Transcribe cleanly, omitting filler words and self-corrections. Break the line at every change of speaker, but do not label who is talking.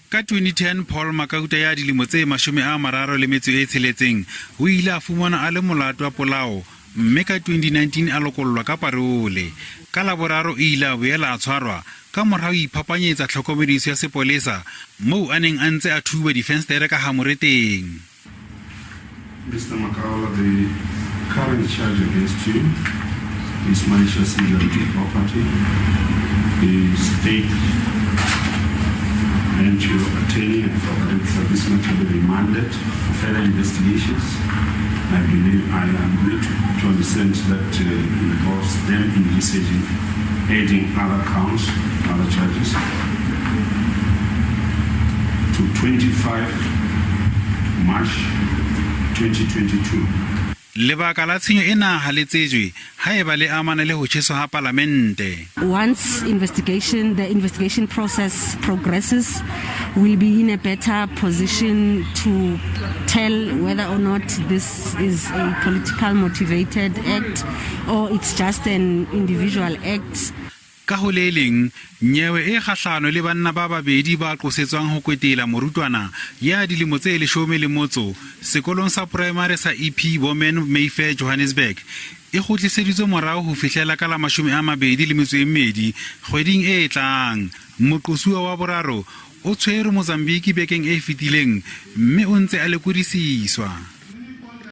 Ka 2010 Paul Makauta ya dilemo tse 36 o ile a fumanwa a le molato wa polao mme ka 2019 a lokollwa ka parole. Ka Laboraro o ile a boela a tshwarwa ka mora ho iphapanyetsa tlhokomediso ya sepolesa moo a neng a ntse a thuba difensetere ka hamore teng.
Mr. Makaula, the current charge against you is malicious injury to property. The state and your attorney have agreed that this matter be remanded for further investigations. I believe I am made to understand that involves them in researching, adding other counts, other charges to 25 March 2022.
Lebaka la tshenyo ena ha le tsejwe haeba le amana le ho tjheswa ha palamente.
Once the investigation process progresses, we'll be in a better position to tell whether or not this is a political motivated act or it's just an individual act.
Ka ho le leng, nyewe e kgahlano le banna ba babedi ba qosetswang ho kwetela morutwana ya dilemo tse 18 sekolong sa poraemare sa EP Bowman Mayfair Johannesburg e kgutliseditswe morao ho fihlela ka la 22 kgweding e tlang. Moqosuwa wa boraro o tshwerwe Mozambique bekeng e fetileng mme o ntse a lekodisiswa.